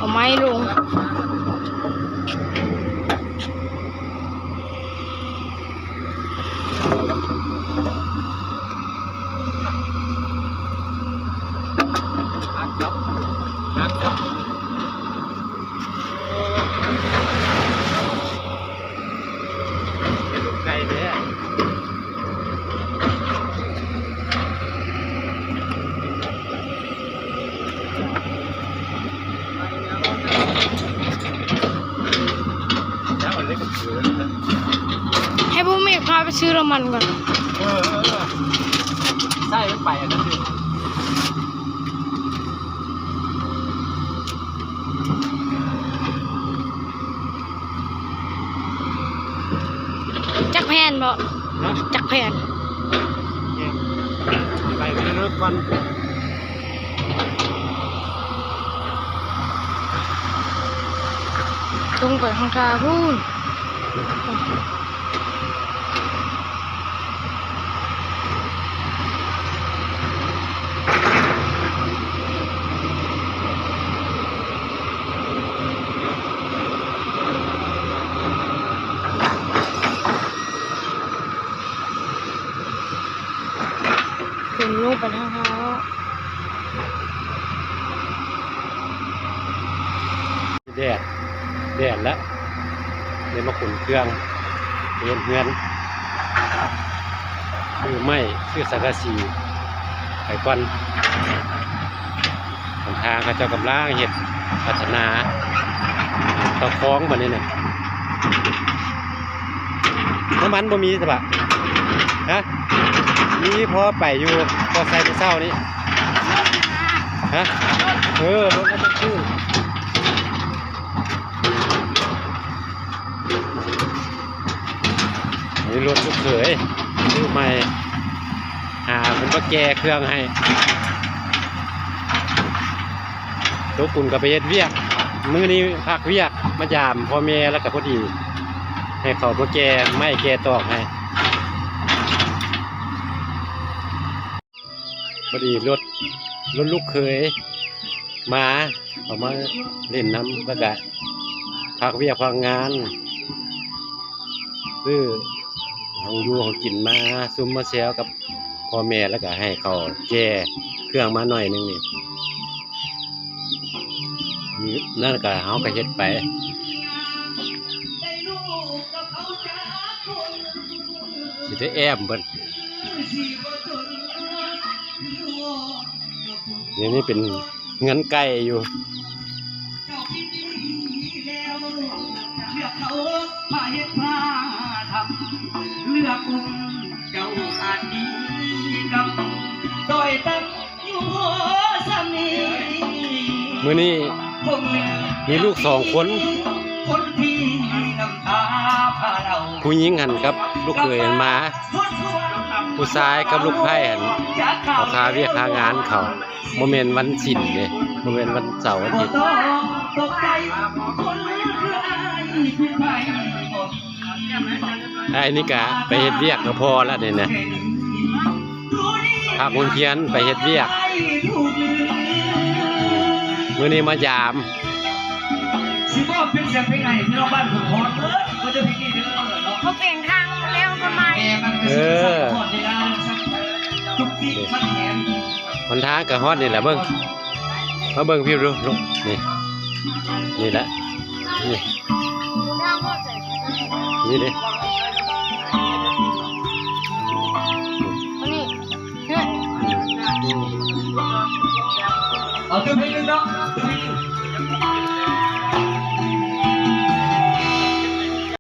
ເອົາໄມ້ລົງ. ໃຫ້ບໍ່ເມກພາໄປຊື້ນ້ຳມັນກ່ອນ. ເອີ ເອີ ເອີ ໃຊ້ມັນໄປອັນນັ້ນຢູ່. ຈັກແຜ່ນເບາະ? ຮະ? ຈັກແຜ່ນ? ໄປເລີກກ່ອນ ລົງໄປທາງທ່າພຸ້ນ. ຂຶ້ນລົງໄປທາງເຮົາ. ແດດ ແດດແລ້ວ ເລີຍມາຂົນເຄື່ອງໄປເຮັດເຮືອນ ຊື້ໄມ້ ຊື້ສັງກະສີໄປກ່ອນ. ຫົນທາງເຂົາເຈົ້າກຳລັງເຮັດພັດທະນາຕໍ່ຄອງບັດນີ້ນະ. ນ້ຳມັນບໍ່ມີຊະບະ? ຮະ? ມີພໍໄປຢູ່ ພໍໃສ່ມື້ເຊົ້ານີ້. ຮະ? ເອີ ລົດລະຈັກຄູ່. ນີ້ລົດລູກເຂີຍຊື້ໃໝ່ ຫາເພິ່ນມາແກ່ເຄື່ອງໃຫ້. ໂຕກຸນກໍໄປເຮັດວຽກ ມື້ນີ້ພັກວຽກ ມາຢາມພໍ່ແມ່ ແລ້ວກໍພໍດີໃຫ້ເຂົາມາແກ່ໄມ້ແກ່ຕອກໃຫ້. ພໍດີລົດ ລົດລູກເຂີຍມາ ເຂົາມາຫຼິ້ນນຳ ແລ້ວກະພັກວຽກພັກງານ ຊື້ຂອງຢູ່ຂອງກິນມາຊຸມມາແຊວກັບພໍ່ແມ່ ແລ້ວກະໃຫ້ເຂົາແກ່ເຄື່ອງມາໜ້ອຍໜຶ່ງນີ້. ນີ້ ນັ້ນກະເຮົາກະເຮັດໄປ ຊິໄດ້ແອ້ມເພິ່ນ. ນີ້ ນີ້ເປັນເຮືອນໄກ່ຢູ່. ມື້ນີ້ມີລູກສອງຄົນ ຜູ້ຍິງຫັ້ນກັບລູກເຂີຍຫັ້ນມາ ຜູ້ຊາຍກັບລູກໃພ້ຫັ້ນ ເຂົາຄາວຽກຄາງານເຂົາ. ບໍ່ແມ່ນວັນສິນເດ້ ບໍ່ແມ່ນວັນເສົາວັນທິດ. ອ້າຍນີ້ກະໄປເຮັດວຽກກັບພໍ່ລະນີ້ນະ ພາລູກຮຽນໄປເຮັດວຽກ. ມື້ນີ້ມາຢາມ ຊິມອບເປັນສຽງເພງໃຫ້ພີ່ນ້ອງບ້ານຜົ້ນຮອດເດີ ບໍ່ຈະເພງນີ້ເດີເນາະ ເຂົາເປັນທາງແລ້ວກໍມາ. ເອີ ທຸກປີມັນແຫງ ຫົນທາງກໍຮອດນີ້ແຫຼະ ເບິ່ງ ມາເບິ່ງພິວດູ ນີ້ ນີ້ແຫຼະ ນີ້ ນີ້ເດ້ ນີ້ ເອົາຕົວເພງໜຶ່ງເນາະ.